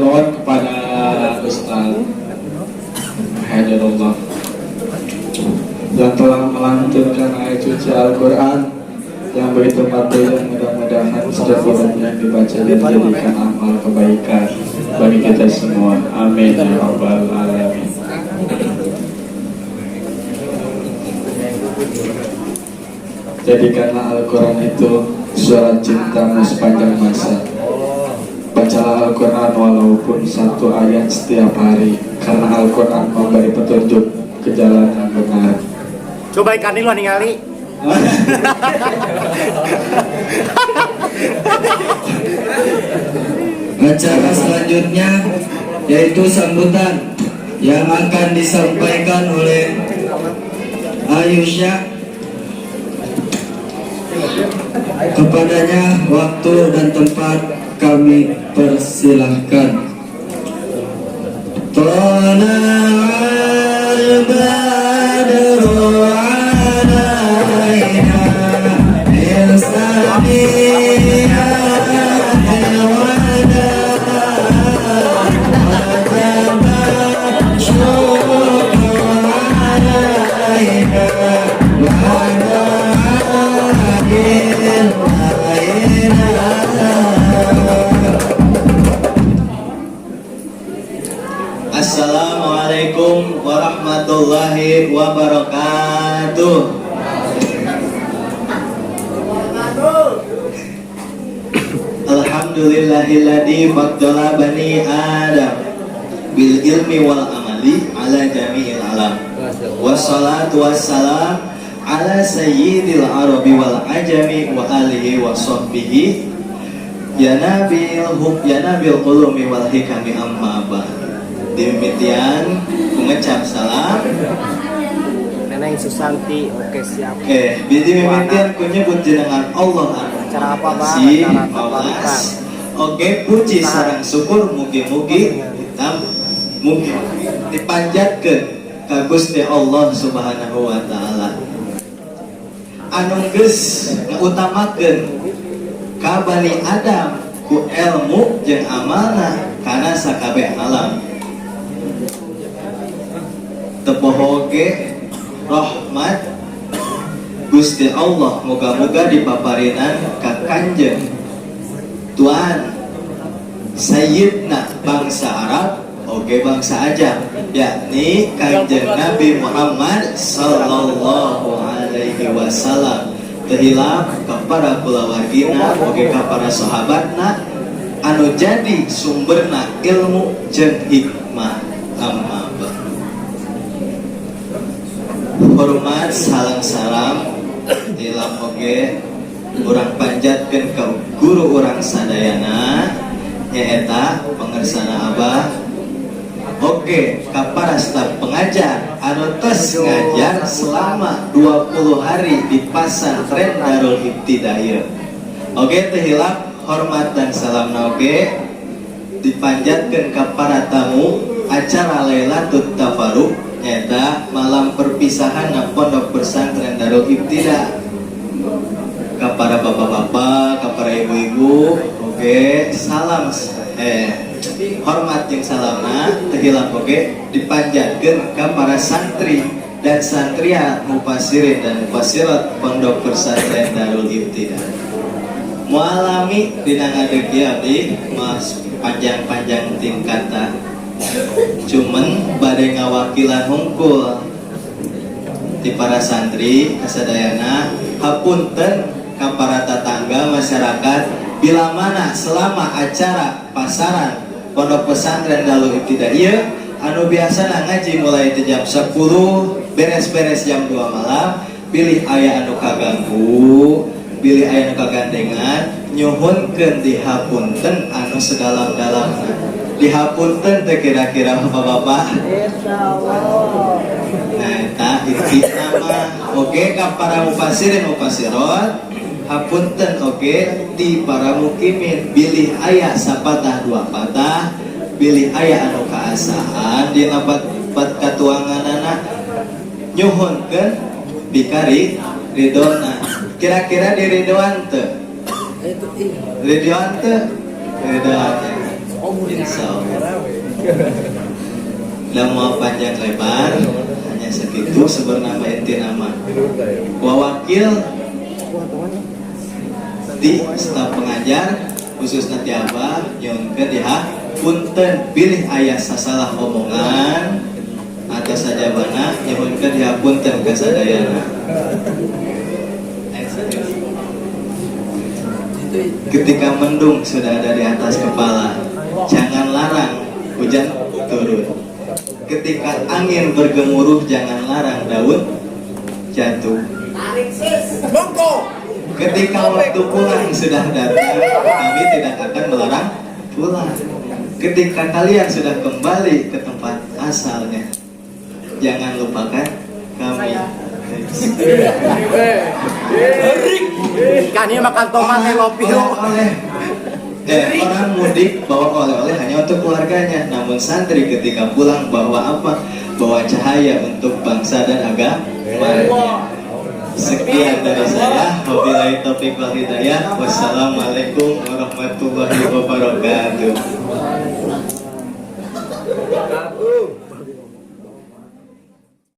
nuhun kepada Ustaz Hadirullah yang telah melantunkan ayat suci Al-Quran yang begitu materi. Mudah-mudahan setiap hurufnya yang dibaca dijadikan amal kebaikan bagi kita semua. Amin ya rabbal alamin. Jadikanlah Al-Quran itu surat cintamu sepanjang masa. Bacalah Al-Quran walaupun satu ayat setiap hari, karena Al-Quran memberi petunjuk ke jalan yang benar. Coba ikan ini lo ningali. Acara selanjutnya yaitu sambutan yang akan disampaikan oleh Ayusya. Kepadanya waktu dan tempat kami persilahkan. Tola'al badru alaina min saniyatil wada wajaba syukru alaina wa Assalamualaikum warahmatullahi wabarakatuh. Alhamdulillahilladzi faddala bani Adam bil ilmi wal amali ala jami'il alam. Wassalatu wassalam ala sayyidil arabi wal ajami wa alihi wa sahbihi ya nabil hub ya nabil qulumi wal hikami amma ba. Demikian mengecap salam Neneng Susanti, oke siap. Oke, demikian ku nyebut jenengan Allah anu Acara apa, Bang? Si Acara mawas. Oke, puji sareng syukur mugi-mugi kita mugi dipanjatkeun ka Gusti Allah Subhanahu wa taala. Anu geus ngautamakeun ka Bani Adam ku ilmu jeung amalna kana sakabeh alam. Tepoho ge rahmat Gusti Allah moga-moga dipaparinan ka Kanjeng Tuan Sayyidna bangsa Arab oge bangsa Ajam, yakni Kanjeng Nabi Muhammad sallallahu alaihi wasallam. Tehilap kepada kulawargina oge ka para sahabatna anu jadi sumberna ilmu jeung hikmah. Amma ba'd. Hormat salam salam tilap oge urang panjatkeun ka guru urang sadayana nyaeta pangersana abah oge ka para staf pengajar anu tos ngajar selama 20 hari di Pasantren Darul Ibtidaiyah. Oge teu hilap hormat dan salam oge dipanjatkeun ka para tamu acara Lailatut Tafaruq nyata malam perpisahan na Pondok Pesantren Darul Ibtida. Ka para bapak-bapak, ka para ibu-ibu, oke, salam hormat jeung salamna teu hilap oge dipanjatkeun ka para santri dan santria mufasirin dan mufasirat Pondok Pesantren Darul Ibtida. Mualami dina ngadeg ieu abdi mas panjang-panjang tingkata cuman bade ngawakilan hungkul di para santri kasadayana hapunten ka para tetangga masyarakat bila mana selama acara pasaran Pondok Pesantren Darul Ibtidaiyah anu biasa ngaji mulai di jam 10 beres-beres jam 2 malam pilih aya anu kaganggu pilih aya anu kagandengan nyuhunkeun dihapunten anu sedalam-dalamna dihapunten teh kira-kira bapak-bapak. Nah eta intina mah oge ka para mufasirin mufasirat hapunten oge ti para mukimin bilih aya sapatah dua patah bilih aya anu kaasaan dina pat katuanganana nyuhunkeun bikari ridona kira-kira diridoan teu ridoan teu ridoan. Insya Allah. Dan mau panjang lebar, hanya segitu sebenarnya inti nama. Wawakil di staf pengajar khusus nanti abah nyuhunkeun dihapunten bilih aya sasalah omongan atau sajabana, nyuhunkeun dihapunten ka sadayana. Serius. Ketika mendung sudah ada di atas kepala, jangan larang hujan turun. Ketika angin bergemuruh, jangan larang daun jatuh. Ketika waktu pulang sudah datang, kami tidak akan melarang pulang. Ketika kalian sudah kembali ke tempat asalnya, jangan lupakan kami. Ikan ini makan tomat love you. Oleh orang mudik bawa oleh-oleh hanya untuk keluarganya, namun santri ketika pulang bawa apa? Bawa cahaya untuk bangsa dan agama. Sekian dari saya. Wabillahi taufiq wal hidayah. Wassalamualaikum warahmatullahi wabarakatuh.